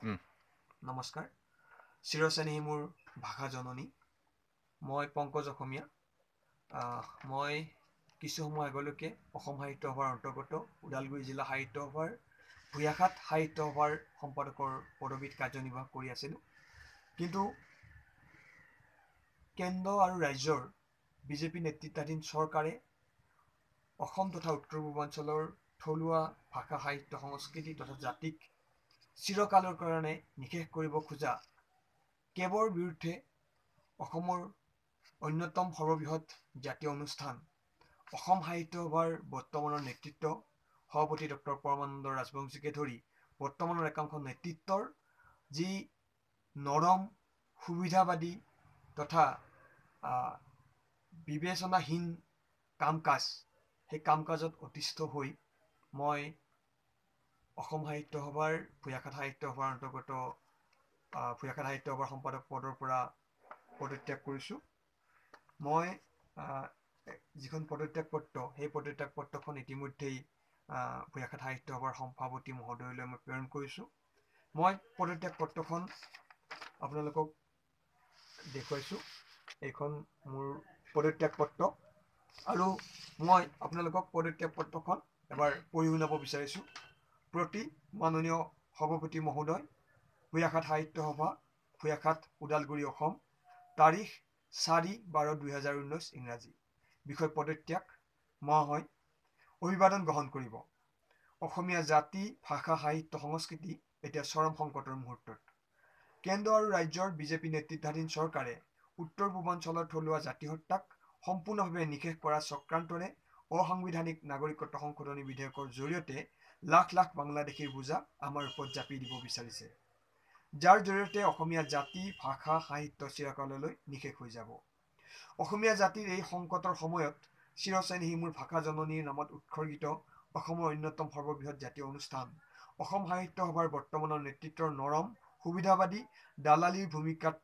নমস্কাৰ। চিৰচেনেহী মোৰ ভাষা জননী। মই পংকজ অসমীয়া। মই কিছু সময় আগলৈকে অসম সাহিত্য সভাৰ অন্তৰ্গত ওদালগুৰি জিলা সাহিত্য সভাৰ ভূঞাখাট সাহিত্য সভাৰ সম্পাদকৰ পদবীত কাৰ্যনিৰ্বাহ কৰি আছিলোঁ। কিন্তু কেন্দ্ৰ আৰু ৰাজ্যৰ বিজেপি নেতৃত্বাধীন চৰকাৰে অসম তথা উত্তৰ পূৰ্বাঞ্চলৰ থলুৱা ভাষা সাহিত্য সংস্কৃতি তথা জাতিক চিৰকালৰ কাৰণে নিশেষ কৰিব খোজা কেবৰ বিৰুদ্ধে অসমৰ অন্যতম সৰ্ববৃহৎ জাতীয় অনুষ্ঠান অসম সাহিত্য সভাৰ বৰ্তমানৰ নেতৃত্ব সভাপতি ডক্টৰ পৰমানন্দ ৰাজবংশীকে ধৰি বৰ্তমানৰ একাংশ নেতৃত্বৰ যি নৰম সুবিধাবাদী তথা বিবেচনাহীন কাম কাজ, সেই কাম কাজত অতিষ্ঠ হৈ মই অসম সাহিত্য সভাৰ ভূঞাখাট সাহিত্য সভাৰ অন্তৰ্গত ভূঞাখাট সাহিত্য সভাৰ সম্পাদক পদৰ পৰা পদত্যাগ কৰিছোঁ। মই যিখন পদত্যাগ পত্ৰ, সেই পদত্যাগ পত্ৰখন ইতিমধ্যেই ভূঞাখাট সাহিত্য সভাৰ সভাপতি মহোদয়লৈ মই প্ৰেৰণ কৰিছোঁ। মই পদত্যাগ পত্ৰখন আপোনালোকক দেখুৱাইছোঁ। এইখন মোৰ পদত্যাগ পত্ৰ আৰু মই আপোনালোকক পদত্যাগ পত্ৰখন এবাৰ পঢ়ি শুনাব বিচাৰিছোঁ। প্ৰতি মাননীয় সভাপতি মহোদয়, ভূঞাখাট সাহিত্য সভা, ভূঞাখাট, ওদালগুৰি, অসম। তাৰিখ 4/12/2019 ইংৰাজী। বিষয় পদত্যাগ। মহাশয়, অভিবাদন গ্ৰহণ কৰিব। অসমীয়া জাতি, ভাষা, সাহিত্য, সংস্কৃতি এতিয়া চৰম সংকটৰ মুহূৰ্তত। কেন্দ্ৰ আৰু ৰাজ্যৰ বিজেপি নেতৃত্বাধীন চৰকাৰে উত্তৰ পূৰ্বাঞ্চলৰ থলুৱা জাতিসত্তাক সম্পূৰ্ণভাৱে নিশেষ কৰা চক্ৰান্তৰে অসাংবিধানিক নাগৰিকত্ব সংশোধনী বিধেয়কৰ জৰিয়তে লাখ লাখ বাংলাদেশীৰ বোজা আমাৰ ওপৰত জাপি দিব বিচাৰিছে, যাৰ জৰিয়তে অসমীয়া জাতি, ভাষা, সাহিত্য চিৰকাললৈ নিশেষ হৈ যাব। অসমীয়া জাতিৰ এই সংকটৰ সময়ত চিৰচেনেহী মোৰ ভাষা জননীৰ নামত উৎসৰ্গিত অসমৰ অন্যতম সৰ্ববৃহৎ জাতীয় অনুষ্ঠান অসম সাহিত্য সভাৰ বৰ্তমানৰ নেতৃত্বৰ নৰম সুবিধাবাদী দালালিৰ ভূমিকাত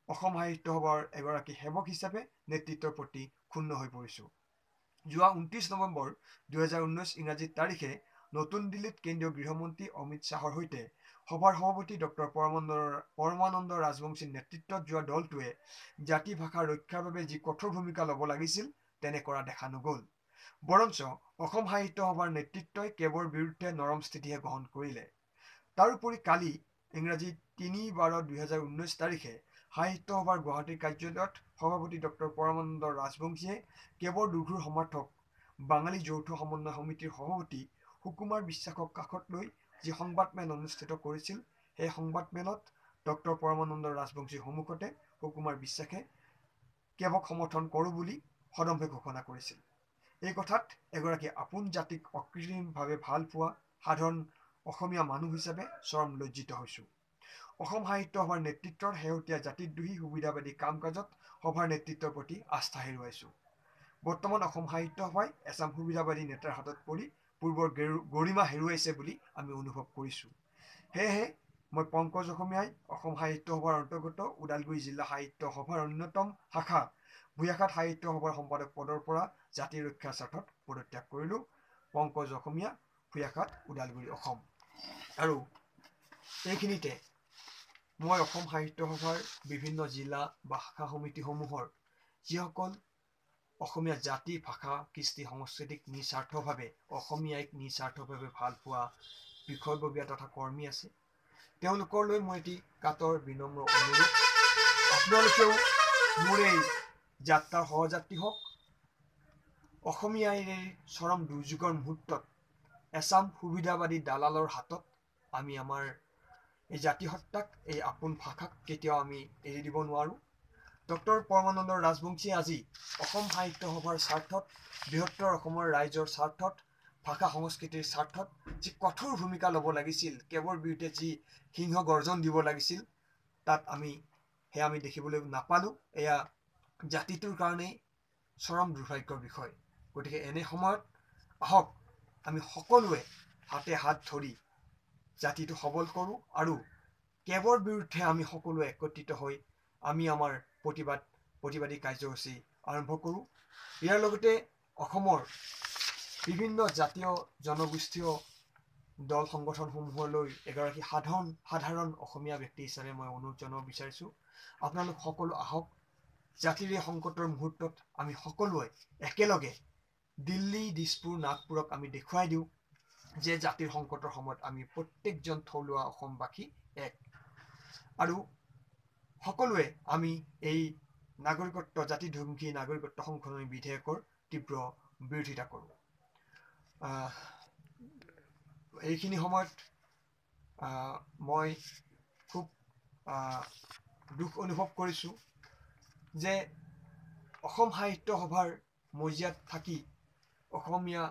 অসম সাহিত্য সভাৰ এগৰাকী সেৱক হিচাপে নেতৃত্বৰ প্ৰতি ক্ষুণ্ণ হৈ পৰিছোঁ। যোৱা 29 নৱেম্বৰ 2019 ইংৰাজী তাৰিখে নতুন দিল্লীত কেন্দ্ৰীয় গৃহমন্ত্ৰী অমিত শ্বাহৰ সৈতে সভাৰ সভাপতি ডক্টৰ পৰমানন্দ ৰাজবংশীৰ নেতৃত্বত যোৱা দলটোৱে জাতি ভাষা ৰক্ষাৰ বাবে যি কঠোৰ ভূমিকা ল'ব লাগিছিল তেনে কৰা দেখা নগ'ল। বৰঞ্চ অসম সাহিত্য সভাৰ নেতৃত্বই কেবৰ বিৰুদ্ধে নৰম স্থিতিহে গ্ৰহণ কৰিলে। তাৰোপৰি কালি ইংৰাজী 3/12/2019 তাৰিখে সাহিত্য সভাৰ গুৱাহাটীৰ কাৰ্যালয়ত সভাপতি ডক্টৰ পৰমানন্দ ৰাজবংশীয়ে কেবৰ দুৰ্ঘোৰ সমৰ্থক বাঙালী যৌথ সমন্বয় সমিতিৰ সভাপতি সুকুমাৰ বিশ্বাসক কাষত লৈ যি সংবাদমেল অনুষ্ঠিত কৰিছিল, সেই সংবাদমেলত ডক্টৰ পৰমানন্দ ৰাজবংশীৰ সন্মুখতে সুকুমাৰ বিশ্বাসে কেবক সমৰ্থন কৰোঁ বুলি সদম্ভে ঘোষণা কৰিছিল। এই কথাত এগৰাকী আপোন জাতিক অকৃত্ৰিমভাৱে ভাল পোৱা সাধাৰণ অসমীয়া মানুহ হিচাপে চৰম লজ্জিত হৈছোঁ। অসম সাহিত্য সভাৰ নেতৃত্বৰ শেহতীয়া জাতিদ্ৰোহী সুবিধাবাদী কাম কাজত সভাৰ নেতৃত্বৰ প্ৰতি আস্থা হেৰুৱাইছোঁ। বৰ্তমান অসম সাহিত্য সভাই এচাম সুবিধাবাদী নেতাৰ হাতত পৰি পূৰ্বৰ গৰিমা হেৰুৱাইছে বুলি আমি অনুভৱ কৰিছোঁ। সেয়েহে মই পংকজ অসমীয়াই অসম সাহিত্য সভাৰ অন্তৰ্গত ওদালগুৰি জিলা সাহিত্য সভাৰ অন্যতম শাখা ভূঞাখাট সাহিত্য সভাৰ সম্পাদক পদৰ পৰা জাতি ৰক্ষাৰ স্বাৰ্থত পদত্যাগ কৰিলোঁ। পংকজ অসমীয়া, ভূঞাখাট, ওদালগুৰি, অসম। আৰু এইখিনিতে মই অসম সাহিত্য সভাৰ বিভিন্ন জিলা বা শাখা সমিতিসমূহৰ যিসকল অসমীয়া জাতি, ভাষা, কৃষ্টি, সংস্কৃতিক নিস্বাৰ্থভাৱে, অসমীয়াইক নিস্বাৰ্থভাৱে ভাল পোৱা বিষয়ববীয়া তথা কৰ্মী আছে, তেওঁলোকলৈ মই এটি কাতৰ বিনম্ৰ অনুৰোধ, আপোনালোকেও মোৰ এই যাত্ৰাৰ সহযাত্ৰী হওক। অসমীয়াৰ এই চৰম দুৰ্যোগৰ মুহূৰ্তত এচাম সুবিধাবাদী দালালৰ হাতত আমি আমাৰ এই জাতিসত্তাক, এই আপোন ভাষাক কেতিয়াও আমি এৰি দিব নোৱাৰোঁ। ডক্টৰ পৰমানন্দ ৰাজবংশীয়ে আজি অসম সাহিত্য সভাৰ স্বাৰ্থত, বৃহত্তৰ অসমৰ ৰাইজৰ স্বাৰ্থত, ভাষা সংস্কৃতিৰ স্বাৰ্থত যি কঠোৰ ভূমিকা ল'ব লাগিছিল, কেবৰ বিৰুদ্ধে যি সিংহ গৰ্জন দিব লাগিছিল, তাত আমি সেয়া আমি দেখিবলৈ নাপালোঁ। এয়া জাতিটোৰ কাৰণেই চৰম দুৰ্ভাগ্যৰ বিষয়। গতিকে এনে সময়ত আহক আমি সকলোৱে হাতে হাত ধৰি জাতিটো সবল কৰোঁ আৰু কেবৰ বিৰুদ্ধে আমি সকলোৱে একত্ৰিত হৈ আমি আমাৰ প্ৰতিবাদী কাৰ্যসূচী আৰম্ভ কৰোঁ। ইয়াৰ লগতে অসমৰ বিভিন্ন জাতীয় জনগোষ্ঠীয় দল সংগঠনসমূহলৈ এগৰাকী সাধাৰণ অসমীয়া ব্যক্তি হিচাপে মই অনুৰোধ জনাব বিচাৰিছোঁ, আপোনালোক সকলো আহক, জাতিৰ এই সংকটৰ মুহূৰ্তত আমি সকলোৱে একেলগে দিল্লী, দিছপুৰ, নাগপুৰক আমি দেখুৱাই দিওঁ যে জাতিৰ সংকটৰ সময়ত আমি প্ৰত্যেকজন থলুৱা অসমবাসী এক, আৰু সকলোৱে আমি এই নাগৰিকত্ব জাতিধ্বংসী নাগৰিকত্ব সংশোধনী বিধেয়কৰ তীব্ৰ বিৰোধিতা কৰোঁ। এইখিনি সময়ত মই খুব দুখ অনুভৱ কৰিছোঁ যে অসম সাহিত্য সভাৰ মজিয়াত থাকি অসমীয়া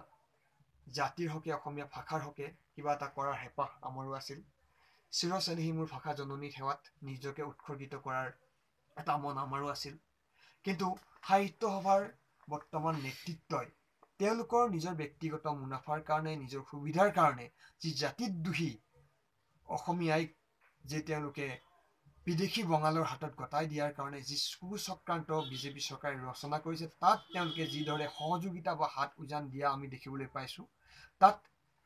জাতিৰ হকে, অসমীয়া ভাষাৰ হকে কিবা এটা কৰাৰ হেঁপাহ আমাৰো আছিল। চিৰচেনেহী মোৰ ভাষা জননীৰ সেৱাত নিজকে উৎসৰ্গিত কৰাৰ এটা মন আমাৰো আছিল। কিন্তু সাহিত্য সভাৰ বৰ্তমান নেতৃত্বই তেওঁলোকৰ নিজৰ ব্যক্তিগত মুনাফাৰ কাৰণে, নিজৰ সুবিধাৰ কাৰণে যি জাতিদ্ৰোহী অসমীয়াইক যে তেওঁলোকে বিদেশী বঙালৰ হাতত গতাই দিয়াৰ কাৰণে যি কুচক্ৰান্ত বিজেপি চৰকাৰে ৰচনা কৰিছে, তাত তেওঁলোকে যিদৰে সহযোগিতা বা হাত উজান দিয়া আমি দেখিবলৈ পাইছোঁ, তাত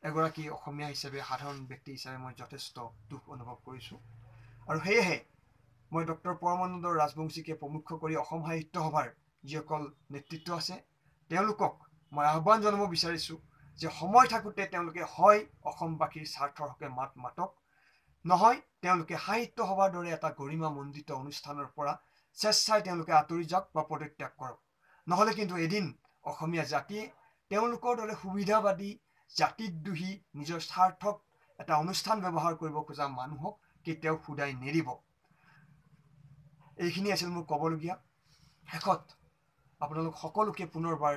এগৰাকী অসমীয়া হিচাপে, সাধাৰণ ব্যক্তি হিচাপে মই যথেষ্ট দুখ অনুভৱ কৰিছোঁ। আৰু সেয়েহে মই ডক্টৰ পৰমানন্দ ৰাজবংশীকে প্ৰমুখ্য কৰি অসম সাহিত্য সভাৰ যিসকল নেতৃত্ব আছে তেওঁলোকক মই আহ্বান জনাব বিচাৰিছোঁ যে সময় থাকোঁতে তেওঁলোকে হয় অসমবাসীৰ স্বাৰ্থৰ হকে মাত মাতক, নহয় তেওঁলোকে সাহিত্য সভাৰ দৰে এটা গৰিমা মণ্ডিত অনুষ্ঠানৰ পৰা স্বেচ্ছাই তেওঁলোকে আঁতৰি যাওক বা পদত্যাগ কৰক। নহ'লে কিন্তু এদিন অসমীয়া জাতিয়ে তেওঁলোকৰ দৰে সুবিধাবাদী, জাতিদ্ৰোহী, নিজৰ স্বাৰ্থক এটা অনুষ্ঠান ব্যৱহাৰ কৰিব খোজা মানুহক কেতিয়াও সুদাই নেৰিব। এইখিনি আছিল মোৰ ক'বলগীয়া। শেষত আপোনালোক সকলোকে পুনৰবাৰ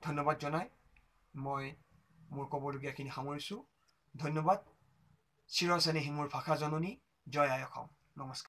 ধন্যবাদ জনাই মই মোৰ ক'বলগীয়াখিনি সামৰিছোঁ। ধন্যবাদ। চিৰচেনেহী মোৰ ভাষা জননী। জয় আই অসম। নমস্কাৰ।